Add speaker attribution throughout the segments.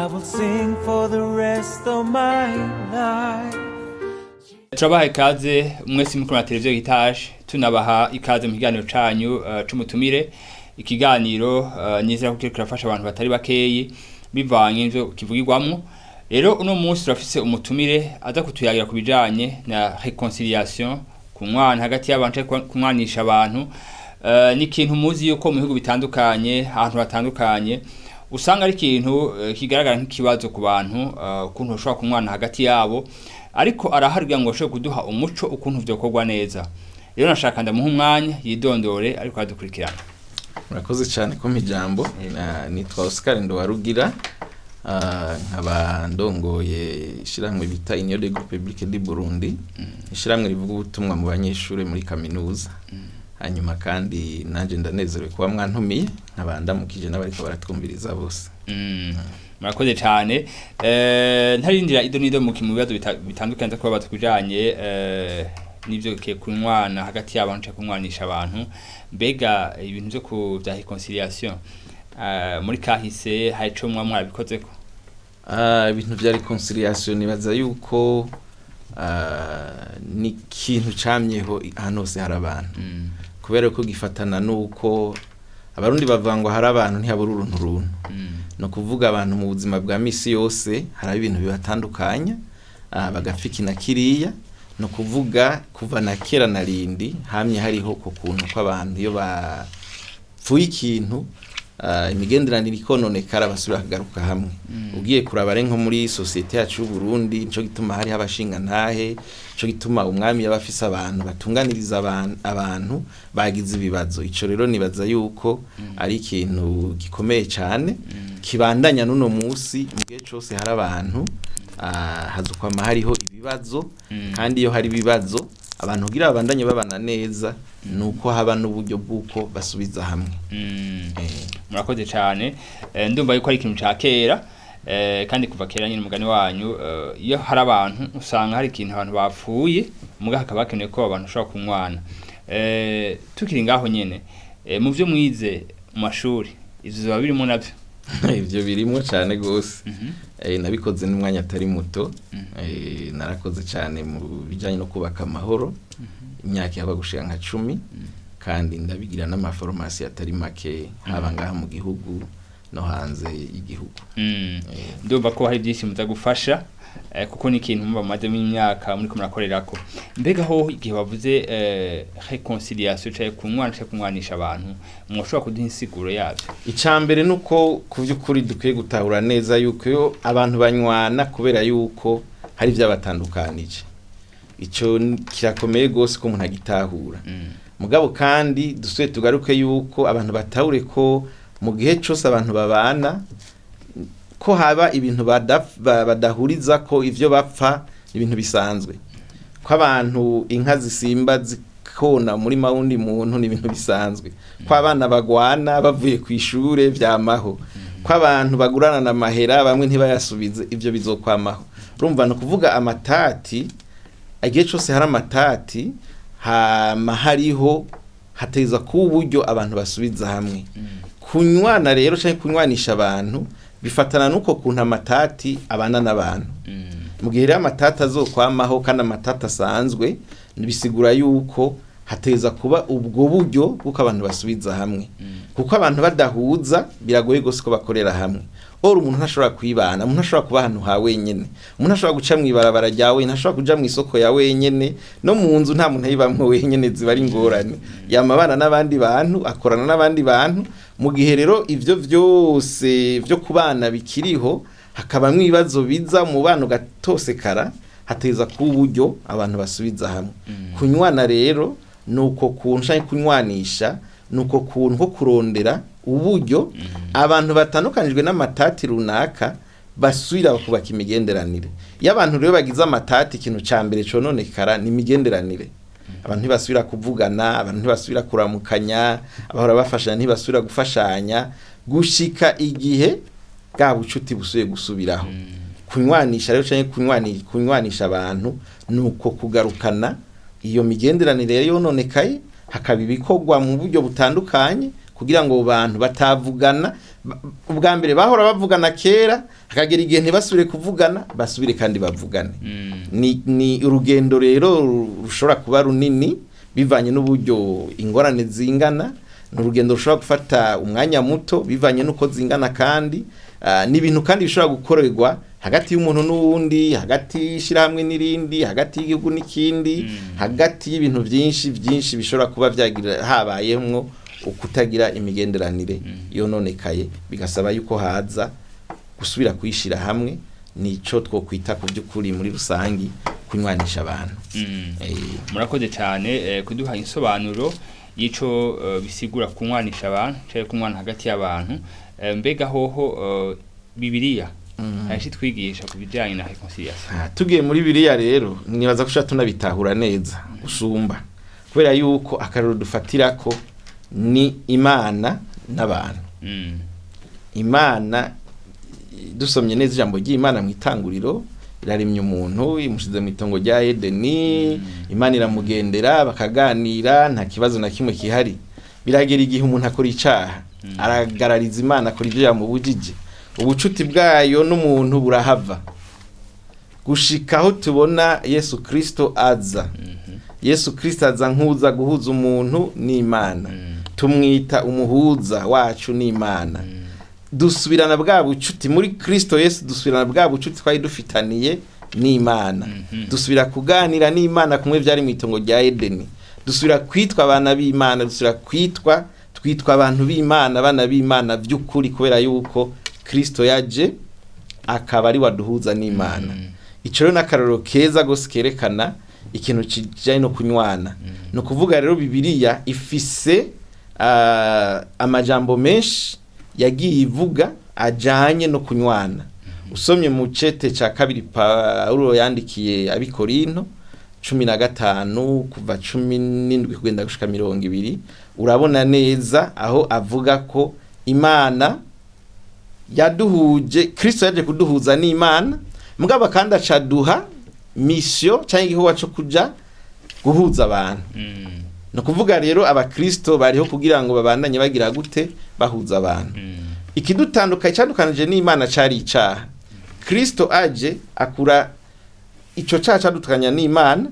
Speaker 1: I will sing for the rest of my life.
Speaker 2: Turabaha ikaze mwese muri na televiziyo Heritage, tunabaha ikaze mu kiganiro canyu c'umutumire. Ikiganiro nizera ko kiriko kirafasha abantu batari bakeyi bivanye n'ivyo kivugirwamwo. Rero uno munsi turafise umutumire aza kutuyagira ku bijanye na réconciliation, kunywana hagati y'abantu canke kunywanisha abantu. Ni ikintu muzi yuko mu bihugu bitandukanye, ahantu hatandukanye, usanga ari ikintu kigaragara nk'ikibazo ku bantu, ukuntu bashobora kunywana hagati yabo, ariko arahari kugira ngo bashobore kuduha umuco ukuntu vyokorwa neza. Rero nashaka ndamuha umwanya yidondore, ariko aradukurikirana.
Speaker 3: Murakoze cyane kumpa ijambo. Nitwa Oscar Ndowarugira, nkaba ndongoye ishyirahamwe bita Union des Groupes Publics du Burundi, ishyirahamwe rivuga ubutumwa mu banyeshuri muri kaminuza. Hanyuma kandi nanjye ndanezerewe kuba mwantumiye, nkaba ndamukije n'abariko baratwumviriza bose.
Speaker 2: Murakoze cyane. Ntarindira ido n'ido mu bibazo bitandukanye nza kubabaza kubijanye n'ivyo kunywana hagati y'abantu canke kunywanisha abantu. Mbega ibintu vyo ku vya réconciliation, muri kahise hari ico muba mwarabikozeko?
Speaker 3: Ibintu vya réconciliation, nibaza yuko ni ikintu camyeho ahantu hose hari abantu, kubera ko gifatana nuko Abarundi bavuga ngo hari abantu ntihabura uruntu runtu. No kuvuga abantu mu buzima bwa misi yose hari ibintu bibatandukanya, bagapfa iki na kiriya. No kuvuga kuva na kera na rindi hamye hariho ko kuntu kw'abantu iyo bapfuye ikintu, imigenderanire ikononekara, basubira kugaruka hamwe. Ugiye kuraba ari nko muri société yacu y'u Burundi, nico gituma hariho abashingantahe, nico gituma umwami yaba afise abantu batunganiriza abantu bagize ibibazo. Ico rero nibaza yuko ari ikintu gikomeye cyane kibandanya n'uno musi. Mu gihe cose hari abantu, hazokwama hariho ibibazo, kandi iyo hari ibibazo abantu kugira babandanye babana neza nuko haba n'uburyo bw'uko basubiza hamwe.
Speaker 2: Murakoze cyane. Ndumva yuko ari ikintu ca kera, kandi kuva kera nyine umugani wanyu, iyo hari abantu usanga hari ikintu abantu bapfuye, muga hakaba hakenewe ko abantu bashobora kunywana. Tukiri ngaho nyene, mu vyo mwize mu mashuri, ivyo biba birimo navyo?
Speaker 3: Ivyo birimo cyane gose. Nabikoze n'umwanya atari muto. Narakoze cyane mu bijyanye no kubaka amahoro imyaka yaba gushika nka 10, kandi ndabigira n'ama formations atari make, haba ngaha mu gihugu no hanze y'igihugu.
Speaker 2: Ndumva ko hari byinshi muza gufasha, kuko ni ikintu muba mumazemo imyaka muriko murakorerako. Mbega ho igihe bavuze réconciliation canke kunywana canke kunywanisha abantu, mwoshobora kuduha insiguro yavyo?
Speaker 3: Icya mbere ni uko ku by'ukuri dukwiye gutahura neza yuko iyo abantu banywana kubera yuko hari ibyabatandukanije, icyo kirakomeye rwose ko umuntu agitahura. Mugabo kandi dusuye tugaruke yuko abantu batahure ko mu gihe cyose abantu babana, ko haba ibintu badahuriza, ko ivyo bapfa ibintu bisanzwe, ko abantu inka zisimba zikona muri wundi muntu ni ibintu bisanzwe, ko abana bagwana bavuye ku ishure vyamaho, ko abantu bagurana na mahera bamwe ntibayasubize, ivyo bizokwamaho. Urumva, no kuvuga amatati, igihe cyose hari amatati hama hariho hateza kuba uburyo abantu basubiza hamwe. Kunywana rero canke kunywanisha abantu bifatana nuko kuntu amatati abana n'abantu. Mu gihe rero amatati azokwamaho kandi amatati asanzwe, bisigura yuko hateza kuba ubwo buryo bw'uko abantu basubiza hamwe, kuko abantu badahuza biragoye gose ko bakorera hamwe. Ora umuntu ntashobora kwibana, umuntu ntashobora kuba ahantu ha wenyene, umuntu ntashobora guca mw'ibarabara rya wenyene, ntashobora kuja mw'isoko ya wenyene, no mu nzu nta muntu ayibamwo wenyene, ziba ari ingorane. Yama abana n'abandi bantu, akorana n'abandi bantu. Mu gihe rero ivyo vyose vyo kubana bikiriho, hakabamwo ibibazo biza mu bana ugatosekara, hateza kuba uburyo abantu basubiza hamwe. Kunywana rero nuko kuntu, canke kunywanisha nuko kuntu ko kurondera uburyo abantu batandukanijwe n'amatati runaka basubira bakubaka imigenderanire. Iyo abantu rero bagize amatati, ikintu ca mbere cononekara ni imigenderanire. Abantu ntibasubira kuvugana, abantu ntibasubira kuramukanya, abahora bafashanya ntibasubira gufashanya, gushika igihe bwa bucuti busubiye gusubiraho. Kunywanisha rero canke kunywanisha abantu nuko kugarukana iyo migenderanire yononekaye, hakaba ibikorwa mu buryo butandukanye. Kugira ngo abo bantu batavugana ubwa mbere bahora bavugana kera, hakagera igihe ntibasubire kuvugana, basubire kandi bavugane. Ni urugendo rero rushobora kuba runini bivanye n'uburyo ingorane zingana, ni urugendo rushobora gufata umwanya muto bivanye n'uko zingana, kandi ni ibintu kandi bishobora gukorerwa hagati y'umuntu n'uwundi, hagati y'ishyirahamwe n'irindi, hagati y'igihugu n'ikindi, hagati y'ibintu byinshi byinshi bishobora kuba byagira habayemwo ukutagira imigenderanire yononekaye, bigasaba yuko haza gusubira kuyishyira hamwe. Nico twokwita ku by'ukuri muri rusangi kunywanisha abantu.
Speaker 2: Murakoze cyane kuduha insobanuro y'ico bisigura kunywanisha abantu cyangwa kunywana hagati y'abantu. Mbega hoho Bibiliya hari ico itwigisha ku bijyanye na réconciliation?
Speaker 3: Tugiye muri biriya rero, nibaza ko ushobora tunabitahura neza gusumba, kubera yuko akarero dufatirako ni Imana n'abantu. Imana, dusomye neza ijambo ry'Imana mu Itanguriro, iraremye umuntu, imushize mu itongo rya Edeni. Imana iramugendera, bakaganira, nta kibazo na kimwe kihari. Biragera igihe umuntu akora icaha, aragarariza Imana, akora ibyo yamubujije, ubucuti bwayo n'umuntu burahava, gushika aho tubona Yesu Kristo aza. Yesu Kristo aza nkuza guhuza umuntu n'Imana. Tumwita umuhuza wacu n'Imana. Dusubirana bwa bucuti muri Kristo Yesu, dusubirana bwa bucuti twari dufitaniye n'Imana. Dusubira kuganira n'Imana kumwe byari mu itongo rya Edeni, dusubira kwitwa abana b'Imana, dusubira kwitwa, twitwa abantu b'Imana, abana b'Imana by'ukuri, kubera yuko Kristo yaje akaba ari waduhuza n'Imana. Ico rero n'akarorero keza gose kerekana ikintu kijanye no kunywana. Ni ukuvuga rero Bibiliya ifise amajambo menshi yagiye ivuga ajanye no kunywana. Usomye mu cete ca kabiri Paulo yandikiye Abikorinto, 15 kuva 17 kugenda gushika 20, urabona neza aho avuga ko Imana yaduhuje, Kristo yaje kuduhuza n'Imana, mugabo kandi acaduha mission cyangwa igikorwa cyo kuja guhuza abantu. Ni ukuvuga rero Abakristo bariho kugira ngo babandanye bagira gute? Bahuza abantu. Ikidutandukanye, cyadukanije n'Imana cari icaha. Kristo aje akura ico caha cadutandukanya n'Imana,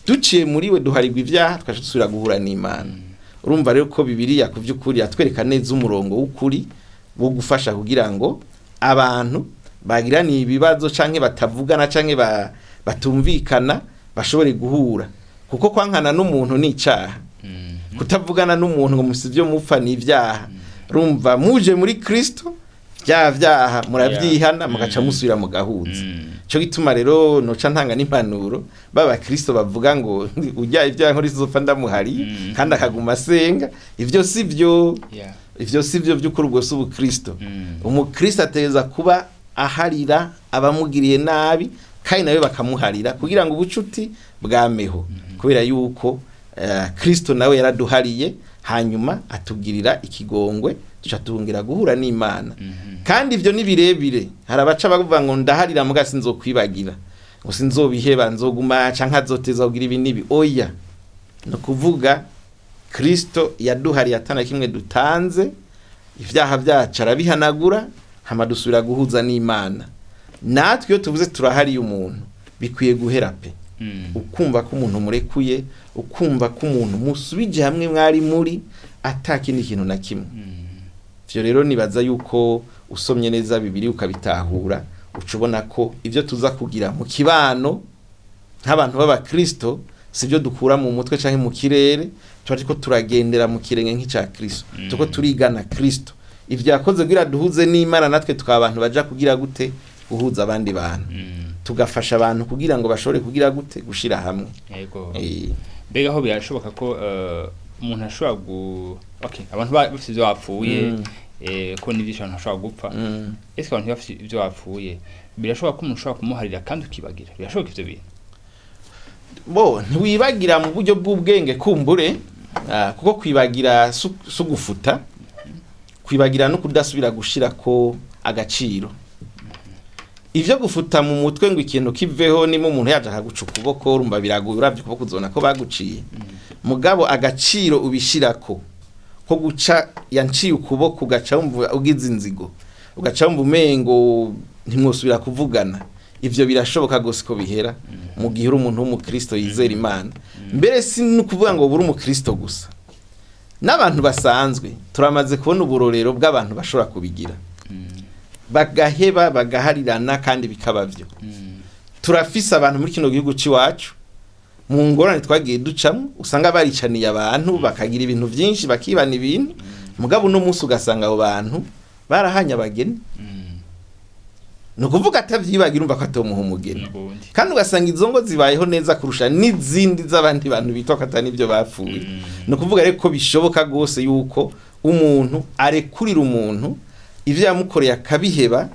Speaker 3: duciye muri we duharirwa ibyaha, tukaca dusubira guhura n'Imana. Urumva rero ko Bibiliya ku by'ukuri yatwereka neza umurongo w'ukuri wo gufasha kugira ngo abantu bagiraniye ibibazo canke batavugana canke batumvikana bashobore guhura, kuko kwankana n'umuntu ni icaha, kutavugana n'umuntu ngo musi ibyo mupfa ni ibyaha. Rumva muje muri Kristo, bya vyaha muravyihana, mugaca musubira mugahuza. Cyo gituma rero noca ntanga n'impanuro baba Kristo bavuga ngo ujya ibyaha nkora izopfa ndamuhari, kandi akaguma asenga, ivyo si byo. Ivyo si byo by'ukuri, ubwo si Ubukristo. Umukristo ategereza kuba aharira abamugiriye nabi, kandi nawe bakamuharira, kugira ngo ubucuti bwameho, kubera yuko Kristo nawe yaraduhariye, hanyuma atugirira ikigongwe, duca tuhungira guhura n'Imana. Kandi ivyo ni birebire. Hari abaca bavuga ngo ndaharira muga sinzokwibagira, ngo sinzobiheba, nzoguma canke azoteza kugira ibi n'ibi. Oya, ni ukuvuga Kristo yaduhariye atana kimwe dutanze, ibyaha byacu arabihanagura, hama dusubira guhuza n'Imana. Natwe iyo tuvuze turahariye umuntu, bikwiye guhera pe. Ukumva ko umuntu murekuye, ukumva ko umuntu musubije hamwe mwari muri ata kindi kintu na kimwe. Ivyo rero nibaza yuko usomye neza Bibiri ukabitahura, uca ubona ko ivyo tuza kugira mu kibano nk'abantu b'Abakristo sibyo dukura mu mutwe canke mu kirere, tuba turiko turagendera mu kirenge nk'ica Kristo, turiko turigana Kristo ivyo yakoze kugira duhuze n'Imana, natwe tukaba abantu baja kugira gute? Guhuza abandi bantu, tugafasha abantu kugira ngo bashobore kugira gute? Gushira hamwe.
Speaker 2: Yego. Mbega aho birashoboka ko umuntu ashobora okay, abantu bafise ivyo bapfuye, ko n'ivyinshi abantu bashobora gupfa. Ese abantu bafise ivyo bapfuye, birashoboka ko umuntu ushobora kumuharira kandi ukibagira? Birashoboka ivyo bintu?
Speaker 3: Bo ntiwibagira mu buryo bw'ubwenge kumbure, kuko kwibagira si ugufuta, kwibagira no kudasubira gushira ko agaciro. Ivyo gufuta mu mutwe ngo ikintu kiveho, nimo umuntu yaje akaguca ukuboko, urumva biragoye, uravye ukuboko uzobona ko baguciye. Mugabo agaciro ubishirako Ko guca yanciye ukuboko ugaca wumva ugize inzigo, ugaca wumva umengo ntimwosubira kuvugana, ivyo birashoboka gose ko bihera mu gihe uri umuntu w'umukristo yizera Imana. Mbere si nukuvuga ngo buri umukristo gusa, n'abantu basanzwe turamaze kubona uburorero bw'abantu bashobora kubigira, bagaheba, bagaharirana, kandi bikaba byo. Turafise abantu muri kino gihugu c'iwacu, mu ngorane twagiye ducamo, usanga baricaniye abantu, bakagira ibintu byinshi, bakibana ibintu, mugabo uno munsi ugasanga abo bantu barahanye abageni. Ni ukuvuga atavyibagira, urumva ko atomuha umugeni.
Speaker 2: N'ubundi.
Speaker 3: Kandi ugasanga izo ngo zibayeho neza kurusha n'izindi z'abandi bantu bitwa ko atari n'ibyo bapfuye. Ni ukuvuga rero ko bishoboka rwose yuko umuntu arekurira umuntu ivyo yamukoreye akabiheba,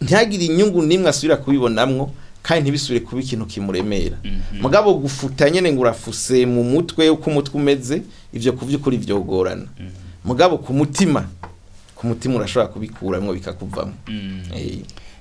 Speaker 3: ntihagire inyungu n'imwe asubira kubibonamwo, kandi ntibisubire kuba ikintu kimuremera. Mugabo gufuta nyene ngo urafuse mu mutwe, uko umutwe umeze, ivyo ku vy'ukuri vyogorana. Mugabo ku mutima urashobora kubikuramwo bikakuvamo.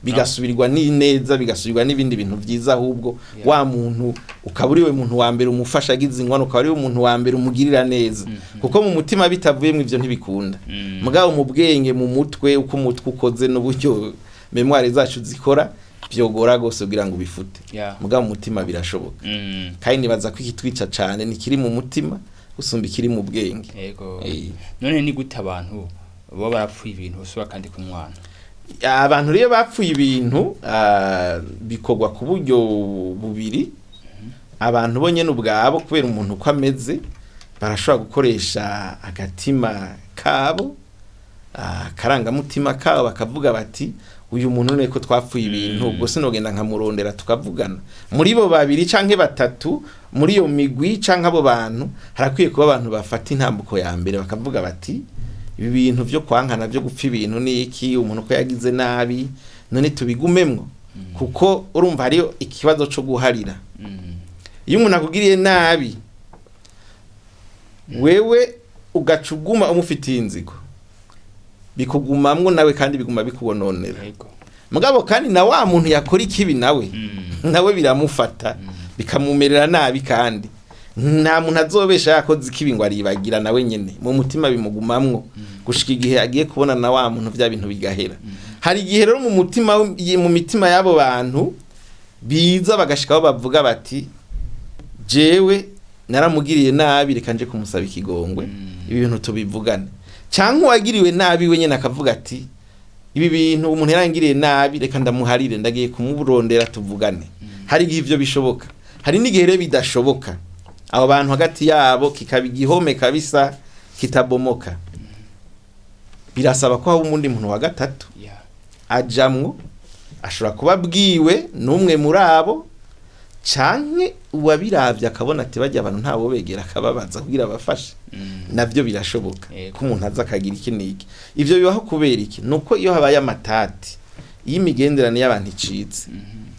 Speaker 3: Bigasubirwa n'ineza, bigasubirwa n'ibindi bintu vyiza ahubwo. Wa muntu ukaba uriwe muntu wa mbere umufasha agize inkono, ukaba uriwe muntu wa mbere umugirira neza, kuko mu mutima bitavuyemwo ivyo ntibikunda. Mugabo mu bwenge, mu mutwe, uko umutwe ukoze n'uburyo mémoire zacu zikora, vyogora gose kugira ngo ubifute. Mugabo mu mutima birashoboka. Kandi nibaza ko ikitwica cane nikiri mu mutima gusumba ikiri mu bwenge.
Speaker 2: None ni gute abantu baba barapfuye ibintu usubira kandi kunywana?
Speaker 3: Abantu rero bapfuye ibintu, bikorwa ku buryo bubiri. Abantu bo nyene ubwabo, kubera umuntu uko ameze, barashobora gukoresha agatima kabo, akarangamutima kabo, bakavuga bati: "Uyu muntu none ko twapfuye ibintu, ubwo sinogenda nkamurondera tukavugana?" Muri bo babiri canke batatu, muri iyo migwi canke abo bantu, harakwiye kuba abantu bafata intambuko ya mbere, bakavuga bati: "Ibi bintu vyo kwankana, vyo gupfa ibintu ni iki? Umuntu ko yagize nabi, none tubigumemwo?" Kuko urumva hariyo ikibazo co guharira. Iyo umuntu akugiriye nabi, wewe ugaca uguma umufitiye inzigo, bikugumamwo nawe kandi biguma bikubononera. Mugabo kandi na wa muntu yakora ikibi nawe, nawe biramufata, bikamumerera nabi, kandi nta muntu azobesha yakoze ikibi ngo aribagira. Nawe nyene mu mutima bimugumamwo gushika igihe agiye kubona na wa muntu, vya bintu bigahera. Hari igihe rero mu mitima y'abo bantu biza bagashikaho bavuga bati: "Jewe naramugiriye nabi, reka nje kumusaba ikigongwe, ibi bintu tubivugane." Cyangwa uwagiriwe nabi we nyene akavuga ati: "Ibi bintu umuntu yarangiriye nabi, reka ndamuharire, ndagiye kumurondera tuvugane." Hari igihe ivyo bishoboka, hari n'igihe rero bidashoboka, abo bantu hagati yabo kikaba igihome kabisa kitabomoka. Birasaba ko haba umundi muntu wa gatatu ajamwo. Ashobora kuba abwiwe n'umwe muri abo, canke uwabiravye akabona ati: "Bajya abantu ntabo begera", akababaza kugira abafashe. Navyo birashoboka ko umuntu aza akagira iki n'iki. Ivyo bibaho kubera iki? Nuko iyo habaye amatati, iyo imigenderanire y'abantu icitse,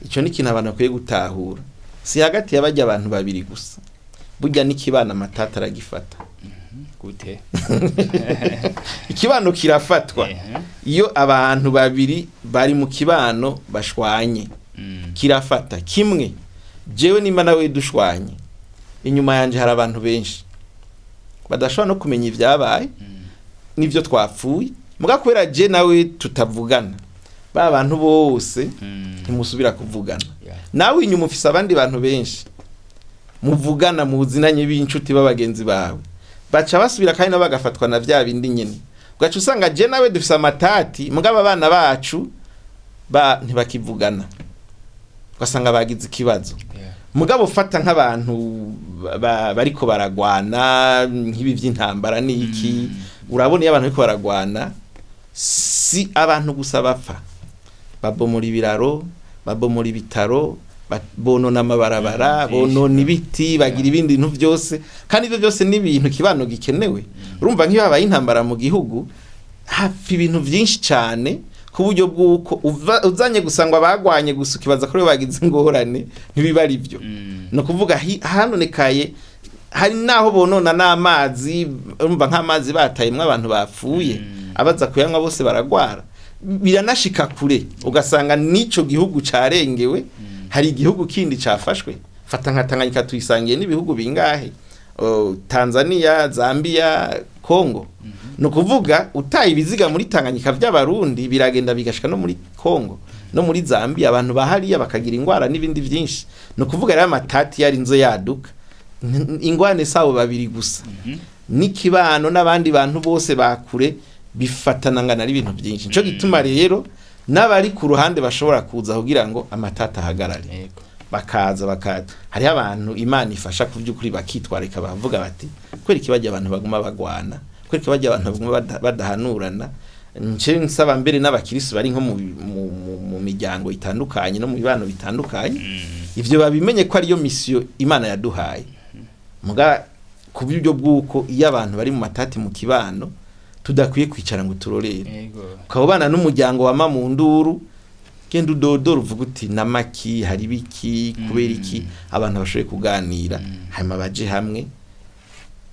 Speaker 3: ico ni ikintu abantu bakwiye gutahura. Si hagati y'abajya abantu babiri gusa, burya n'ikibano amatati aragifata.
Speaker 2: Gute?
Speaker 3: Ikibano kirafatwa. Iyo abantu babiri bari mu kibano bashwanye, kirafata kimwe. Jewe nimba nawe dushwanye, inyuma yanje hari abantu benshi badashobora no kumenya ibyabaye n'ivyo twapfuye. Muga kubera je nawe tutavugana, ba bantu bose ntimusubira kuvugana. Nawe inyuma ufise abandi bantu benshi muvugana, muzinanye, b'inshuti, b'abagenzi bawe, baca basubira kandi nabo bagafatwa na vya bindi nyene. Ugaca usanga je nawe dufise amatati, mugabo abana bacu ba ntibakivugana, ugasanga bagize ikibazo. Mugabo fata nk'abantu bariko baragwana nk'ibi vy'intambara n'iki, urabona iyo abantu bariko baragwana, si abantu gusa bapfa, babomora ibiraro, babomora ibitaro, bonona amabarabara, bonona ibiti, bagira ibindi bintu byose, kandi ibyo byose ni ibintu kibano gikenewe. Urumva nk'iyo habaye intambara mu gihugu, hapfa ibintu byinshi cyane, ku buryo bw'uko uzanye gusa ngo abagwanye gusa, ukibaza ko aribo bagize ingorane, ntibiba ari byo. Ni ukuvuga hanonekaye, hari n'aho bonona n'amazi. Urumva nk'amazi batayemwo abantu bapfuye, abaza kuyanywa bose baragwara. Biranashika kure ugasanga n'ico gihugu carengewe, hari igihugu kindi cafashwe. Fata nka Tanganyika, tuyisangiye n'ibihugu bingahe? Tanzania, Zambia, Congo. Ni ukuvuga utaye ibiziga muri Tanganyika by'abarundi biragenda bigashika no muri Congo no muri Zambia, abantu bahariya bakagira ingwara n'ibindi byinshi. Ni ukuvuga rero amatati yarinze yaduka, ingwane sabo babiri gusa, n'ikibano n'abandi bantu bose bakure bifatana ngana ari ibintu byinshi. Nico gituma rero n'abari ku ruhande bashobora kuza kugira ngo amatati ahagarare. Bakaza bakaza, hariho abantu Imana ifasha ku by'ukuri bakitwarika, bavuga bati kubera iki bajya abantu baguma bagwana, kubera iki bajya abantu baguma badahanurana. Nce nsaba mbere n'abakirisi bari nko mu miryango itandukanye no mu bibano bitandukanye, ivyo babimenye ko ariyo misiyo Imana yaduhaye. Muga ku buryo bw'uko iyo abantu bari mu matati mu kibano tudakwiye kwicara ngo turorere. Ukaba ubana n'umuryango wa mamunduru, genda udodora uvuga uti namaki hari biki, kubera iki abantu bashoboye kuganira, hanyuma baje hamwe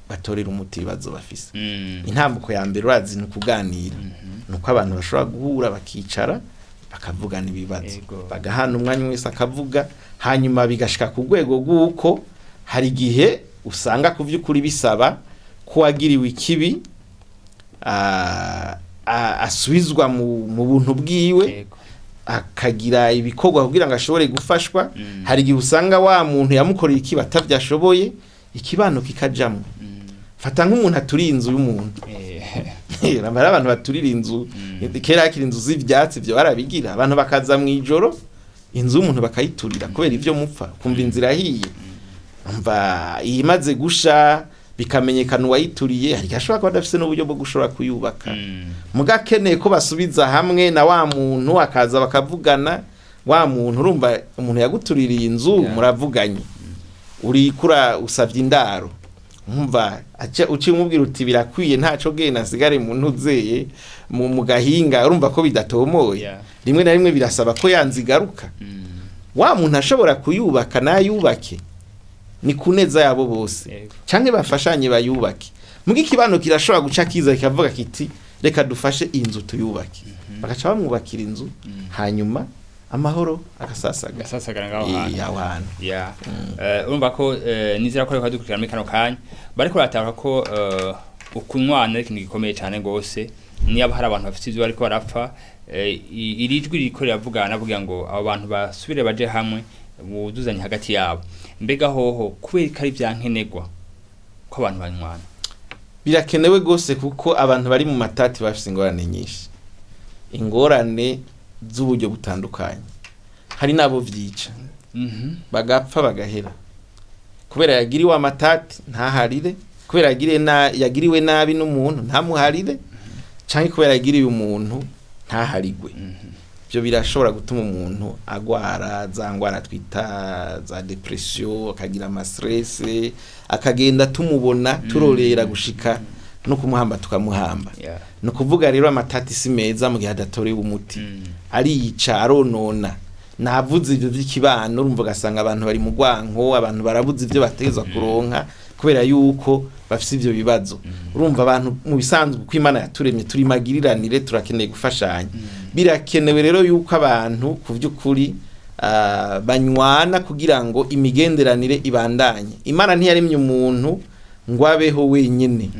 Speaker 3: batorera umuti ibibazo bafise. Intambuko ya mbere urazi ni ukuganira, ni uko abantu bashobora guhura bakicara bakavugana ibibazo, bagahana umwanya wese akavuga, hanyuma bigashika ku rwego rw'uko hari igihe usanga ku by'ukuri bisaba ko wagiriwe ikibi asubizwa mu buntu bwiwe, akagira ibikorwa kugira ngo ashobore gufashwa. Hari igihe usanga wa muntu yamukoreye ikibi atavyashoboye, ikibano kikajamwo. Fata nk'umuntu aturiye inzu y'umuntu. Hari abantu baturira inzu. Kera hakiri inzu z'ivyatsi, ivyo barabigira, abantu bakaza mw'ijoro inzu y'umuntu bakayiturira kubera ivyo mupfa, kumva inzira ahiye, umva imaze gusha bikamenyekana uwayituriye. Hari igihe ashobora kuba adafise n'uburyo bwo gushobora kuyubaka, muga akeneye ko basubiza hamwe na wa muntu akaza bakavugana. Wa muntu, urumva umuntu yagutuririye inzu, muravuganye, urikura usavye indaro, umva uciye umubwira uti birakwiye ntaco genda nsigare mu ntuzeye mu gahinga, urumva ko bidatomoye. Rimwe na rimwe birasaba ko yanze igaruka. Wa muntu ashobora kuyubaka nayubake, ni ku neza yabo bose, canke bafashanye bayubake. Muga ikibano kirashobora guca kiza kikavuga kiti reka dufashe inzu tuyubake, bagaca bamwubakira inzu, hanyuma amahoro agasasaga.
Speaker 2: Gasasagara ngaho hantu.
Speaker 3: Aho hantu.
Speaker 2: Ya. Urumva ko nizera ko ariko dukurikirana muri kano kanya bariko barataka ko ukunywana ari ikintu gikomeye cyane gose. Niba hari abantu bafite ivyo bariko barapfa, iri jwi ririko riravugana kugira ngo abo bantu basubire baje hamwe buzuzanye hagati yabo. Mbega hoho kubera ko ari vyankenerwa ko abantu banywana?
Speaker 3: Birakenewe gose, kuko abantu bari mu matati bafise ingorane nyinshi, ingorane z'uburyo butandukanye. Hari n'abo vyica, bagapfa bagahera kubera yagiriwe amatati ntaharire, kubera yagiriwe nabi n'umuntu ntamuharire, canke kubera yagiriwe umuntu ntaharigwe. Ibyo birashobora gutuma umuntu agwara za ngwara twita za depression, akagira ama stress, akagenda tumubona turorera gushika no kumuhamba tukamuhamba. Ni ukuvuga rero amatati si meza mu gihe adatorewe umuti. Ariyica, aronona. Navuze ibyo by'ikibano, urumva ugasanga abantu bari mu rwanko, abantu barabuze ibyo bategerezwa kuronka kubera yuko bafise ivyo bibazo. Urumva abantu mu bisanzwe uko Imana yaturemye turi magiriranire, turakeneye gufashanya. Birakenewe rero yuko abantu ku by'ukuri banywana kugira ngo imigenderanire ibandanye. Imana ntiyaremye umuntu ngo abeho wenyene,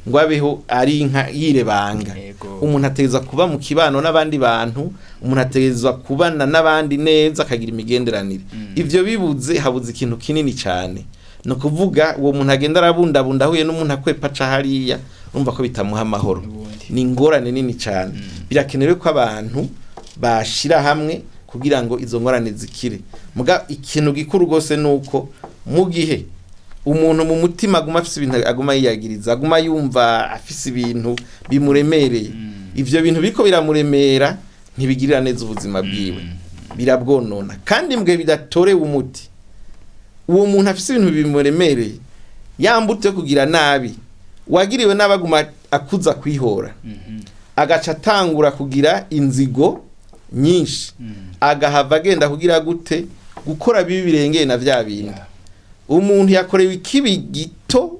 Speaker 3: ngo abeho ari nka yirebanga. Umuntu ategerezwa kuba mu kibano n'abandi bantu, umuntu ategerezwa kubana n'abandi neza, akagira imigenderanire. Ivyo bibuze habuze ikintu kinini cyane. Ni ukuvuga uwo muntu agenda arabundabunda ahuye n'umuntu akwepa aca hariya, urumva ko bitamuha amahoro.
Speaker 2: Ubundi.
Speaker 3: Ni ingorane nini cyane. Birakenewe ko abantu bashira hamwe kugira ngo izo ngorane zikire. Muga ikintu gikuru rwose ni uko mu gihe umuntu mu mutima aguma afise ibintu aguma yiyagiriza, aguma yumva afise ibintu bimuremereye, ivyo bintu biriko biramuremera ntibigirira neza ubuzima bwiwe, birabwonona. Kandi mbwe bidatorewe umuti, uwo muntu afise ibintu bimuremereye, ya mbuto yo kugira nabi wagiriwe nabi aguma akuza kwihora, agaca atangura kugira inzigo nyinshi, agahava agenda kugira gute, gukora bibi birengeye na vya bindi. Umuntu yakorewe ikibi gito,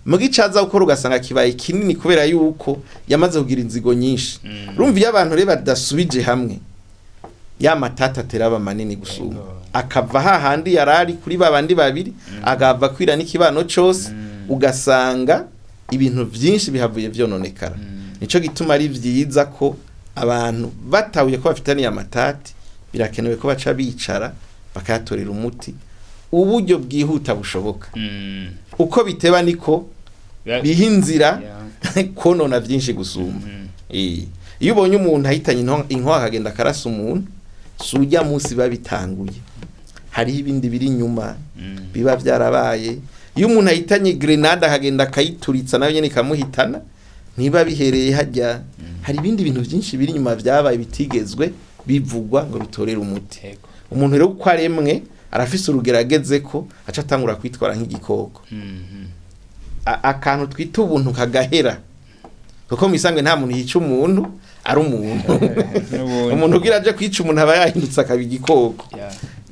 Speaker 3: mu gicaza gukora ugasanga kibaye kinini kubera yuko yamaze kugira inzigo nyinshi. Urumva iyo abantu rero badasubije hamwe, ya matata atera aba manini gusumba. Akava hahandi yarari kuri babandi babiri, agava kwira n'ikibano cose, ugasanga ibintu vyinshi bihavuye vyononekara. Nico gituma ari vyiza ko abantu batahuye ko bafitaniye amatati, birakenewe ko baca bicara bakayatorera umuti uburyo bwihuta bushoboka. Uko biteba niko biha inzira konona vyinshi gusumba. Iyo ubonye umuntu ahitanye inkoho akagenda akarasa umuntu, si urya munsi biba bitanguye, hariho ibindi biri inyuma biba vyarabaye. Iyo umuntu ahitanye grenade akagenda akayituritsa nayo nyene ikamuhitana, ntiba bihereye hajya, hari ibindi bintu vyinshi biri inyuma vyabaye bitigezwe bivugwa ngo bitorere umuti. Umuntu rero uko aremwe arafise urugero agezeko aca atangura kwitwara nk'igikoko. Akantu twita ubuntu kagahera, kuko mwisanzwe nta muntu yica umuntu ari umuntu. Umuntu ugira aje kwica umuntu aba yahindutse akaba igikoko.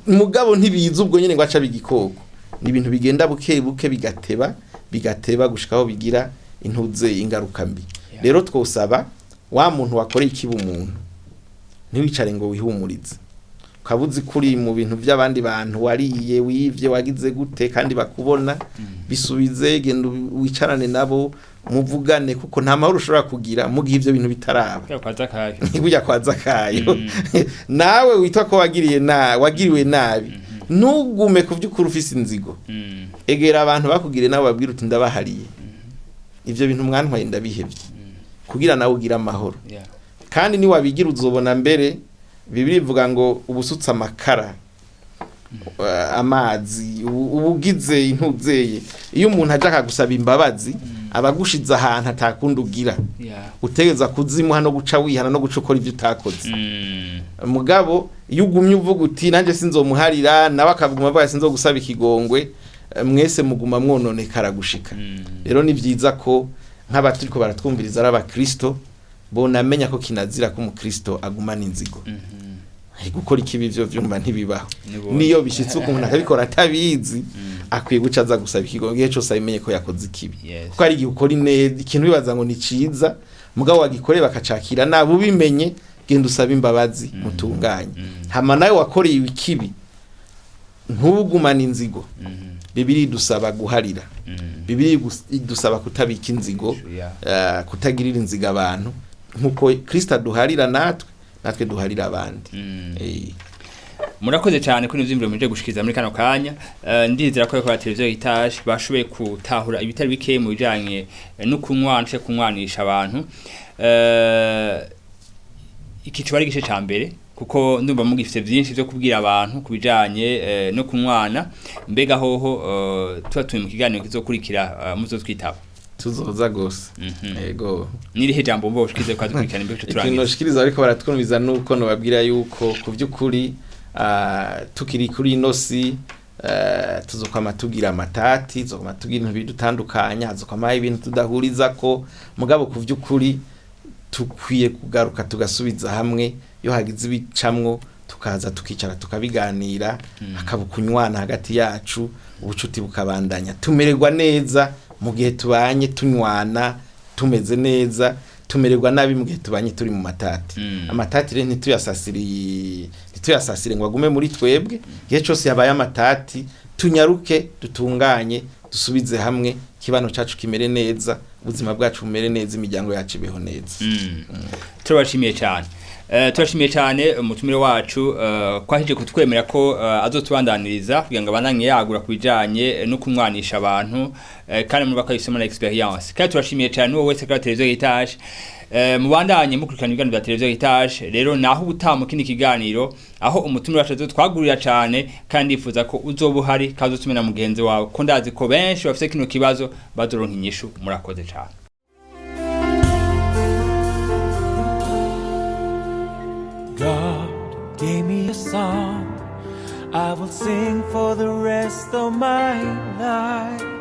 Speaker 3: Mugabo ntibiza ubwo nyene ngo aca igikoko, ni ibintu bigenda buke buke bigateba bigateba gushikaho bigira intuze ingaruka mbi. Rero twosaba wa muntu wakoreye ikibi umuntu, ntiwicare ngo wihumurize, ukaba uzi ko uri mu bintu by'abandi bantu, wariye, wivye, wagize gute, kandi bakubona, bisubize, genda wicarane nabo muvugane, kuko nta mahoro ushobora kugira mu gihe ivyo bintu bitaraba. Burya kwa Zakayo. Nawe witwa ko wagiriye na wagiriwe nabi, ntugume ku vy'ukuri ufise inzigo. Egera abantu bakugiriye nawe babwira uti ndabahariye, ivyo bintu mwantwaye ndabihevye, kugira nawe ugire amahoro. Kandi ni wabigira uzobona mbere Bibiliya ivuga ngo ubusutse amakara amazi ubugize intuzeye. Iyo umuntu aje akagusaba imbabazi, abagushize ahantu atakundi ugira, utegeza kuzimuha no guca wihana no guca ukora ivyo utakoze. Mugabo iyo ugumye uvuga uti nanje sinzomuharira, nawe akavuguma avuga sinzogusaba ikigongwe, mwese muguma mwononekara gushika. Rero ni vyiza ko nk'abaturiko baratwumviriza ari abakristo bonamenya ko kinazira ko umukristo agumana inzigo. Gukora ikibi ivyo vyumva ntibibaho. Niyo bishitse ukuntu akabikora atabizi, akwiye guca aza gusaba ikigongwe igihe cose abimenye ko yakoze ikibi. Kuko hari igihe ukora ineza ikintu wibaza ngo ni ciza, mugabo wagikoreye bakacakira nabi, ubimenye genda usaba imbabazi mutunganye. Hama nawe wakoreye ikibi ntugumane inzigo. Bibiliya idusaba guharira, Bibiliya idusaba kutabika inzigo, kutagirira inzigo abantu, nkuko Kristo aduharira natwe duharira abandi.
Speaker 2: Murakoze cyane kuri ivyo muje gushikiza muri kano kanya. Ndizera ko kwa televiziyo Heritage bashoboye gutahura ibitari bike mu bijanye no kunywanisha kunywanisha abantu. Iki cyo ari gice ca mbere, kuko ndumva mugifite byinshi byo kubwira abantu kubijanye no kunywana. Mbega hoho tuba turi mu kiganiro kizokurikira muzotwitaba?
Speaker 3: Tuzoza gose. Yego.
Speaker 2: Nirihe jambo mbo ushikize kwa dukurikirana imbere turangiza?
Speaker 3: Ikintu noshikiriza ariko baratwumviza nuko nobabwira yuko kuvyukuri tukiri kuri inosi tuzokwama tugira amatati, tuzokwama tugira ibintu bidutandukanya, hazokwama ibintu tudahuriza ko, mugabo kuvyukuri tukwiye kugaruka tugasubiza hamwe. Iyo hagize ibicamwo tukaza tukicara tukabiganira, hakaba kunywana hagati yacu, ubucuti bukabandanya, tumererwa neza mu gihe tubanye tunywana tumeze neza, tumererwa nabi mu gihe tubanye turi mu matati. Amatati rero ntituyasasire ngo agume muri twebwe. Igihe cyose yabaye amatati tunyaruke dutunganye, dusubize hamwe, kibano cacu kimere neza, ubuzima bwacu bumere neza, imiryango yacu ibeho neza.
Speaker 2: Turabashimiye cyane. Turashimiye cyane umutumire wacu kwahije kutwemera ko azotubandaniriza kugira ngo abananye yagura kubijanye no kumwanisha abantu, kandi muri bakayisoma na experience. Kandi turashimiye cyane uwo wese kuri televiziyo Heritage. Mubandanye mukurikirana ibiganiro bya televiziyo Heritage. Rero naho ubutamu kindi kiganiro aho umutumire wacu azotwagurira cyane, kandi yifuza ko uzoba uhari kazotumira mugenzi wawe, ko ndazi ko benshi bafite kino kibazo bazoronka inyishu. Murakoze cyane.
Speaker 1: God gave me a song I will sing for the rest of my life.